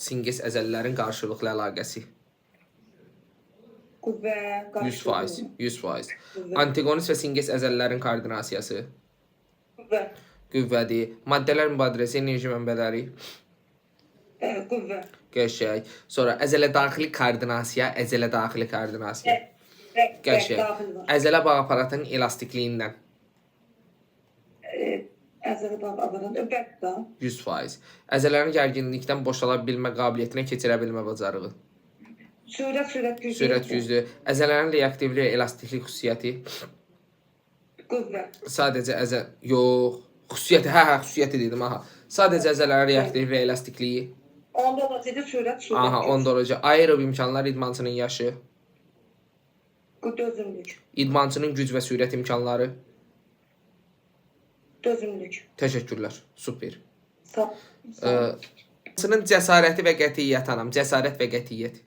Singes əzələlərin qarşılıqlı əlaqəsi. Qüvvə, 100%, qarşılıqlı. 100%. Qüvvə. Antigonist və singes əzələlərin koordinasiyası. Qüvvə. Qüvvədir. Maddələr mübadiləsi, enerji mənbələri. Qüvvə. Qəşəng. Sonra əzələ daxili koordinasiya, əzələ daxili koordinasiya. Bəq, bəq, Qəşəng. daxil var. Əzələ bağ aparatının elastikliyindən. Əzələ bağ aparatı. Bəq da. 100%. Əzələlərin gərginlikdən boşala bilmə qabiliyyətinə keçirə bilmə bacarığı. Sürət, sürət gücü. Sürət güclü. Əzələlərin reaktivlik və elastiklik xüsusiyyəti. Qüvvə. Sadəcə əzə yox, xüsusiyyəti, hə, hə, xüsusiyyəti dedim, aha. Sadəcə əzələlərin reaktivlik və elastikliyi. Onda olacaqdı sürət, sürət Aha, gücü. onda olacaq. Aerob imkanlar idmançının yaşı, Dözümlük. idmançının güc və sürət imkanları. Dözümlük. Təşəkkürlər. Super. Sağ. Sağ. İdmançının cəsarəti və qətiyyəti anam, cəsarət və qətiyyət.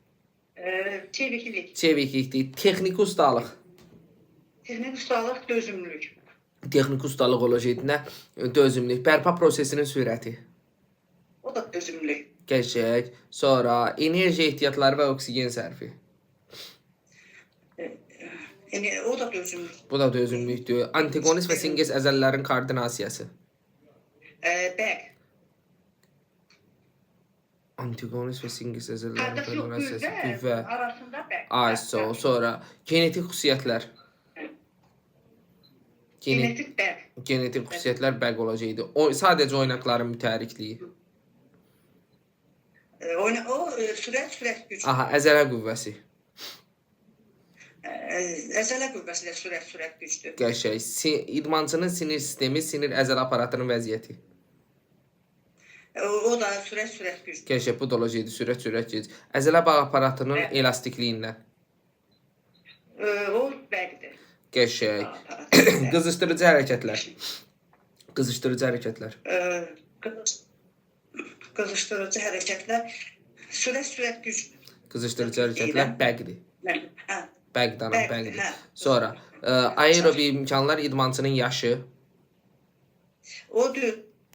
Çeviklik. Çeviklik, texniki ustalıq. Texnik ustalıq, dözümlülük. Texniki ustalıq olacaq nə? Dözümlülük, bərpa prosesinin sürəti. O da dözümlülük. Qəşəng. Sonra enerji ehtiyatları və oksigen sərfi. Yəni o da dözümlülük. Bu da dözümlülükdür. Antigonist və singes əzələlərin koordinasiyası. Bəq. Antigonist və singes əzələlərin Qardaş yox, koordinasiyası. qüvvə. Qüvvə. Arasında bəq. Ay, so, sonra genetik xüsusiyyətlər. Genetik bəq. Genetik xüsusiyyətlər bəq olacaqdı. O sadəcə oynaqların mütəhərrikliyi. Oyna, o sürət, sürət gücü. Aha, əzələ qüvvəsi. Əzələ qüvvəsi də sürət, sürət gücdür. Qəşəng. İdmançının sinir sistemi, sinir əzələ aparatının vəziyyəti. O da sürət, sürət gücdür. Qəşəng, bu da olacaqdı. Sürət, sürət güc. Əzələ bağ aparatının elastikliyindən. O bəqdir. Qəşəng. Aparat. Qızışdırıcı hərəkətlər. Qızışdırıcı hərəkətlər. Qızışdırıcı hərəkətlər sürət, sürət gücdür. Qızışdırıcı hərəkətlər bəqdir. Hə. Bəqdir anam, Bəqdir, bəqdir. hə. Sonra aerob imkanlar idmançının yaşı, O dözümlülük.